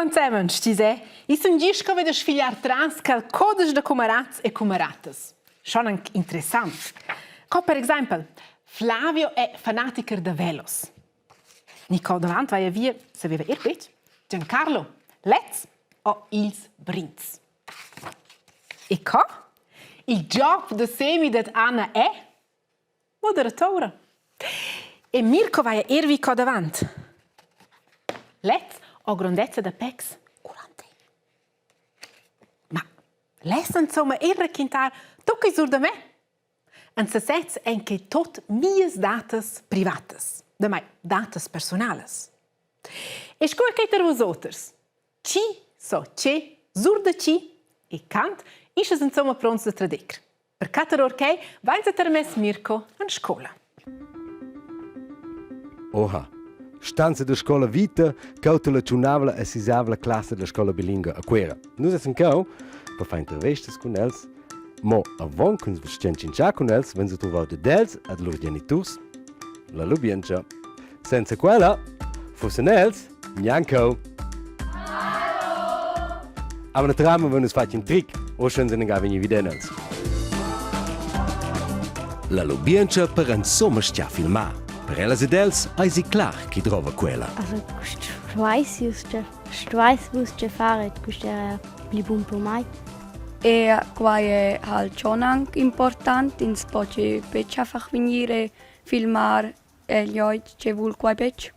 ensemen, stisè, i sun gist co da sfigliar tras quel codesch da cumarats e cumarattas. Schon anc interessant. Co per exaimpel, Flavio è fanatiker da velos. Nicole davant vaia via, saveva er betg. Giancarlo, lez o ils brins. E co? Il job da semi dad Anna è Moderatura. E Mirko vaia er vi co davant. Lez ho grondezza da pecs 41. Ma less insomma er raquintar tut quai sur da me? En sesez èn que tot mias datas privatas, damai datas persunalas. E sco è quai tar vus oters? Chi so che sur da chi e cant ischas insomma pronts da tradir. Per cattar or quei vainsa tarmess Mirco en scola. Oha, stanza da scola vita, cheu la tschunavla e sisavla classa da scola bilinga a Cuera. Nus essan cheu per far intervestas cun els, mo avon ch'nus vestien tschintschar cun els, vegn se truvau dad els ad lur geniturs la lubientscha. Senza quella fussen els gnanc Aber naturalmente wenn nus fatg in trick, o schon sind gar vegni viden els. La lubientscha per insomma stia filmar. Per ellas ed els eisi clar chi drova quella. Also stuais stuais vus che fare questo era pli bun per mai. E quai è halt schon anche important, ins po betg einfach vegnir filmar E glieud che vul quai betg?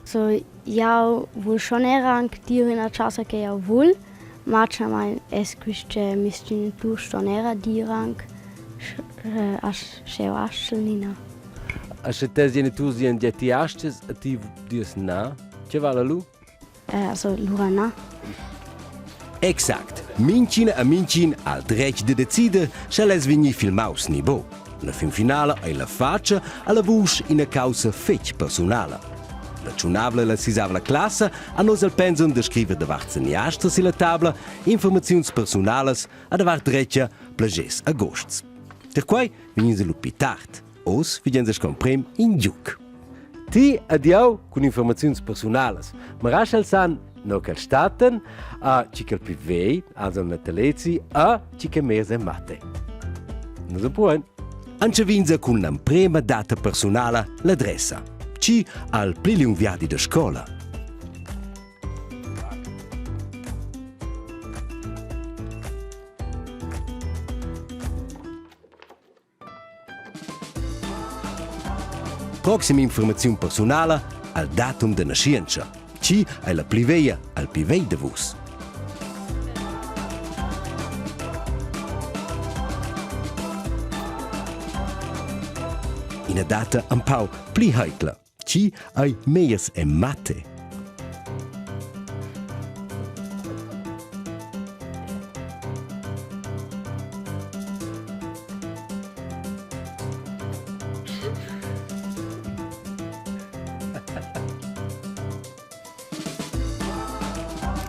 So, jau vul schon era anc dir ina chasa che jau vul, ma atgnamain es quist che mes geniturs ston era dir anc, sche jau astgel ni na. E sche tes geniturs dian gia ti astgas e ti dias na, che vala lu? Also lura na. Exact. Mintgina e mintgin ha il dretg da decider, sch'el es vegnì filmaus ni buc. La fin finala ei la fatscha alla vusch ina caussa fetg persunala. La tschunavla e la sisavla classa han oz el pensum da scriver davart seniastra silla tabla informaziuns persunalas a davart dretga plagers a gosts. Perquai vegn lu pli tard. Oz vegn sco emprem in giug. Ti ed jau cun informaziuns persunalas. Ma raschel san no ch'el statten, a chi ch'el pü vei, also natalezi, a chi che mese matte. Nus empruein. Ancevinza cun l'emprema data personala l'adressa. Chi al pli liung viadi da scola. Proxima informaziun persunala al datum da naschientscha. Chi ei la pli veglia al pli vegl da vus? Ina data empau pli heicla. Chi ei meias e matte?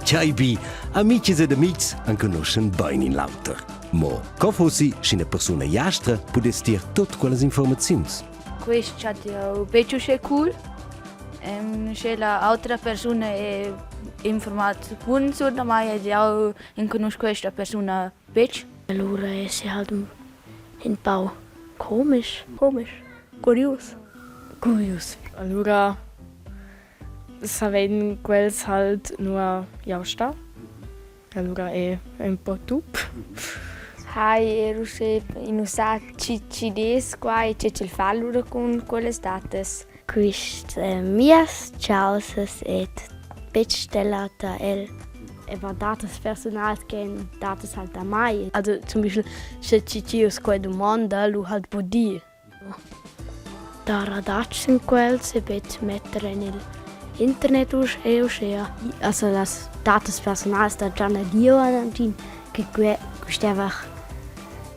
Tgei bi, amicis ed amics enconuschen bein in l'auter. Mo co fossi, sch'ina persuna jastra pudess dir tut quellas informaziuns? Quest chat jau betg uschè cool. Sche la autra persuna è informat bun sur da mai ed jau enconusch questa persuna betg. Allura èsi halt in pau komisch. Komisch. Curius. Curius. Allura savein quels halt nua jau sta. Allura è un po tup. Hai er uschè in ussà chi chi dess qua e che ch'el fa alura cun quellas datas. Quist mias chausas ed betg stella da el. E va datas persunals che datas halt da mai. Also zum Beispiel sche chi chi us quai dumonda, lu halt po dir. Dar adatg sin quels e betg metter en il internet uschè uschea. Also las datas personals da Gianna Dio Anagin che quist einfach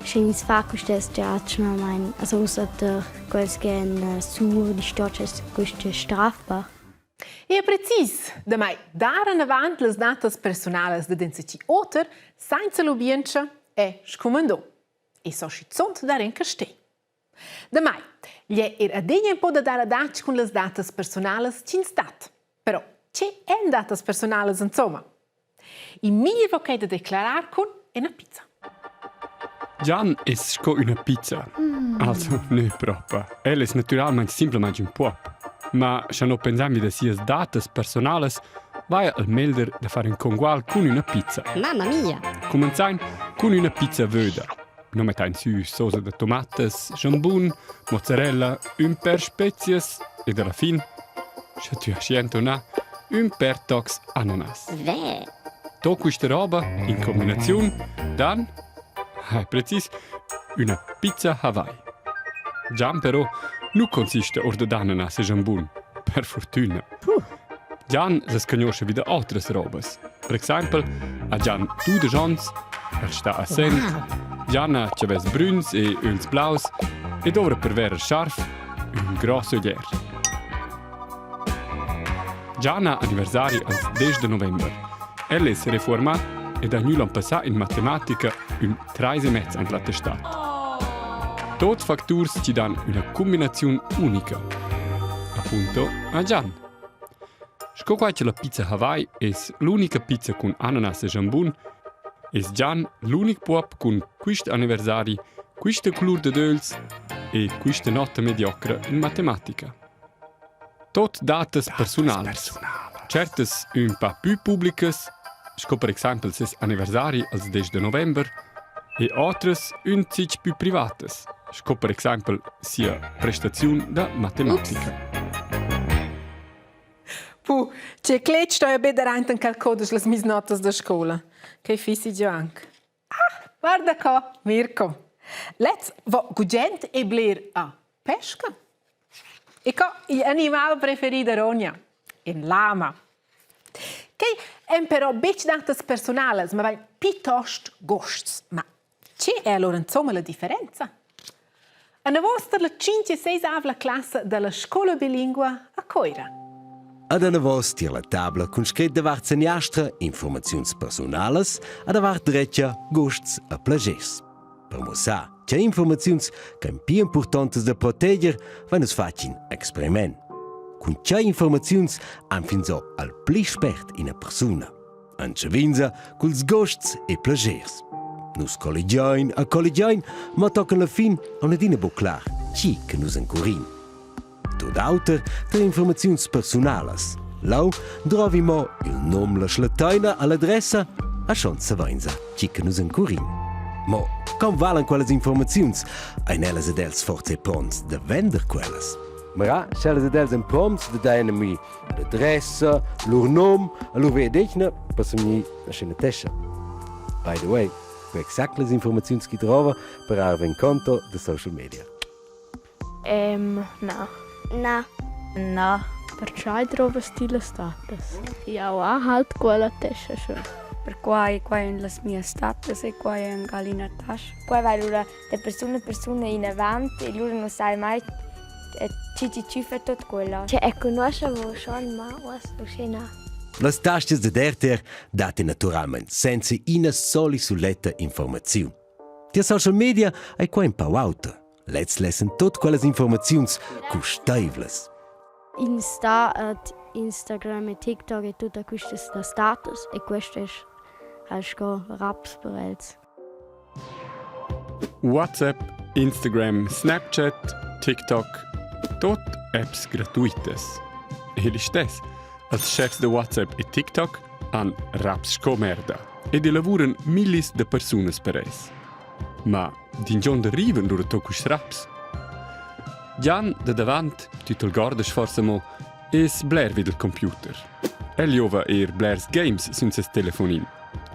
sch'ins fa quistas già atgnamain also ussa der quels che èn sur l'istorgia quist è strafbar. E precis, damai dar enavant las datas personalas dad enzatgi oter sainza lubientscha è scumandò. E so schizunt dar in castè. Damai, gl'è er adegna un po da dar adatg cun las datas personalas ch'ins dat. Però, che èn datas personalas insomma? Il meglier vo quai da declarar cun ina pizza. Gian es sco üna pizza. Also, nö propa. El es natüralmaing simplamaing ün puob. Ma scha no pensain vi da sias datas personalas, vaja al melder da far ün congual cun üna pizza. Mamma mia! Cumanzain cun üna pizza vöda. No mettain sü sosa da tomatas, schambun, mozzarella, ün per spezias ed alla fin, scha tü hast jent o na, ün per tocs ananas. Vè! To quista roba in combinaziun dan, hai precis, üna pizza Hawaii. Gian però nu consista or dad ananas e jambun, per fortüna. Gian s'as cugnuoscha vi da otras robas. Per exaimpel ha Gian dudesch ons, el sta a Sent, Gian ha chavels brüns e ögls blaus e dovra per verer scharf ün gross öglier. Gian ha anniversari als 10 de november. El es refuormà ed ha gnü l'on passà in matematica ün trais e mez ant l'attestat. Tots facturs chi dan üna cumbinaziun unica. Appunto a Gian. Sco quai che la pizza Hawaii es l'unica pizza cun ananas e jambun, es Gian l'unic puob cun quist anniversari, quista culur dad öls e quista nota mediocra in matematica. Tot datas persunalas. Certas ün pa pü publicas, sco per exaimpel ses anniversari als 10 de november, e otras ün zich pü privatas, sco per exaimpel sia prestaziun da matematica. Puh, che cletg sto be dar aint in quel codesch las mis notas da scoula. Che fissi giò anc. Ah, guarda co, Mirko. Lez va gugent e bler a pesca. E co igl animal preferì da Ronja? In lama. Quei èn però betg datas persunalas, mabain piuttost gosts. Ma tge è allura insomma la differenza? Anavos tar la 5 e classa dalla scola bilingua a Coira. Ad anavos tier la tabla cun scret davart seniastra informaziuns persunalas a davart dretga gusts e plagers. Per mussar che informaziuns ch'èn pli importantas da proteger, vain nus fatg in experiment. Cun tge informaziuns han fin zo al pli spert ina persuna. Antschevinza culs gosts e plagers. Nus collegiain a collegiain, ma tochen la fin on adina buc clar chi che nus encurin. Tut auter per informaziuns persunalas. Lau drovi mo il nom, la schlattaina all'adressa a schon savainsa chi che nus encurin. Mo com valan quellas informaziuns? Ein ellas ed els forse pronts da vender quellas? Mara, sch'ellas ed els èn pronts da dar a mi l'adressa, lur nom e lur vegliadetgna, possa mi lasciar tescha. By the way, cu exact las informaziuns chi drova per arver in conto da social media. Ähm, na. Na. Na. Perchai drovas ti las datas? Jau ha halt quella tescha schon. Perquai quai en las mias datas e quai en Galina Tasch. Quai va lura da persuna a persuna inavant e lura non sai mai chi chi tschüffa tot quella. Cioè, conosce schon, ma was uschè na. Las tastas dad RTR datti naturalment senza ina soli suletta informaziun. Tier social media ei quei in pau auter. Lez lessen tut quellas informaziuns custeivlas. Insta et Instagram e TikTok e tutta quistas da status e quest es halt sco raps per els. WhatsApp, Instagram, Snapchat, TikTok, tot apps gratuitas. E listess, als chefs da WhatsApp e TikTok han raps sco merda ed elavuran millis da persunas per es. Ma d'ingionder rivan lura to quists raps? Gian da davant, tü t'algordas forsa mo, es bler vi dal computer. El giova eir blers games sün seis telefonin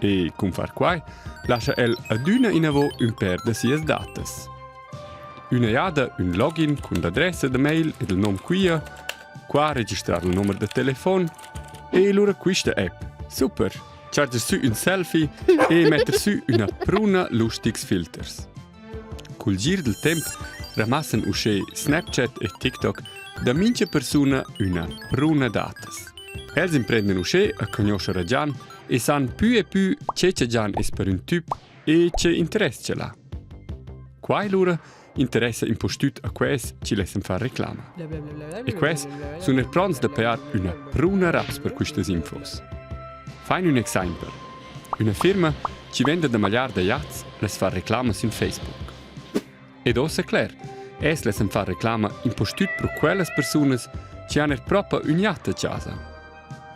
e cun far quai lascha el adüna inavo ün pêr da sias datas. Üna jada ün login cun l'adressa da mail ed il nom quia, qua registrar il nomer da telefon e lura quista app. Super! Charger sü ün selfie e metter sü üna pruna lustigs filters. Cul gir del temp ramassan uschè Snapchat e TikTok da mincha persuna üna pruna datas. Els imprendan uschè a cognoscher a Gian e san pü e pü che cha Gian es per ün tüp e che interess ch'el ha. Quai lura interessa impustüt a quels chi lessan far reclama. E quels sun er pronts da pajar üna pruna raps per quistas infos. Fain ün exaimpel. Üna firma chi venda da magliar da jats less far reclama sün Facebook. Ed uossa cler, els lessan far reclama impustüt pro quellas persunas chi han eir propa ün jat a chasa.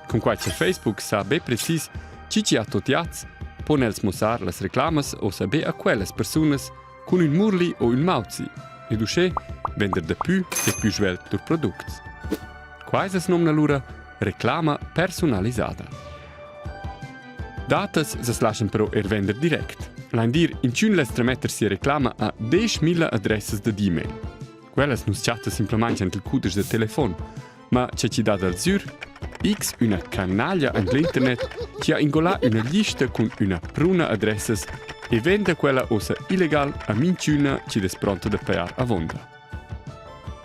Cun quai cha Facebook sa be precis chi chi ha tot jats, pon els muossar las reclamas uossa be a quellas persunas cun ün murli o ün mauzi ed uschè vender dapü e plü svelt lur products. Quai as nomna lura reclama persunalisada. Datas as laschan però eir vender direct. Lain dir, inchün less trametter sia reclama a 10.000 adressas dad e-mail. Quellas nu's chatta simplamaing aint il cudesch da telefon, ma che chi dà dal sür? X üna canaglia en l'internet chi ha ingolà üna lista cun üna pruna adressas e venda quella uossa illegal a minchüna chi'd es pronta da pajar avonda.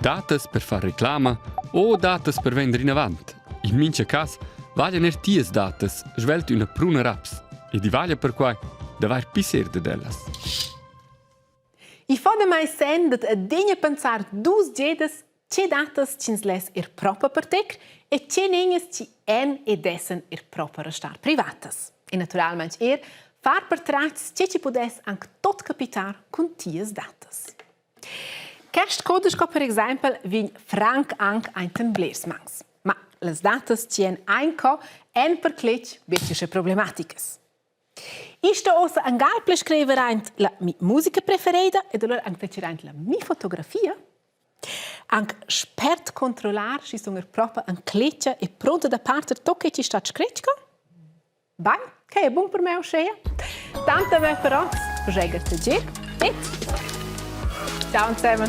Datas per far reclama o datas per vender inavant. In mincha cas vaglian eir tias datas svelt üna pruna raps ed i vaglia perquai d'avair pisser dad ellas. I fa damai senn dad adegna pensar dus gedas tge datas ch'ins less ir propa per tec e tge negnas chi èn e dessen ir propa restar privatas. E naturalmaing er far pertratgs tge chi pudess anc tot capitar cun tias datas. Quest cudesch co per exaimpel vegn franc anc ainten blers mangs. Ma las datas chi èn ain co èn per cletg betg uschè problematicas. I sto uossa angal ple scriver aint la mi musica preferida ed allura anc fetschir aint la mi fotografia. Anc spert controllar schi sun er propa an cletga e pronta da parter tot che chi stat scret co. Bain, che è bun per me uschea. Tanta me però, vus te gir. E ciao insieme.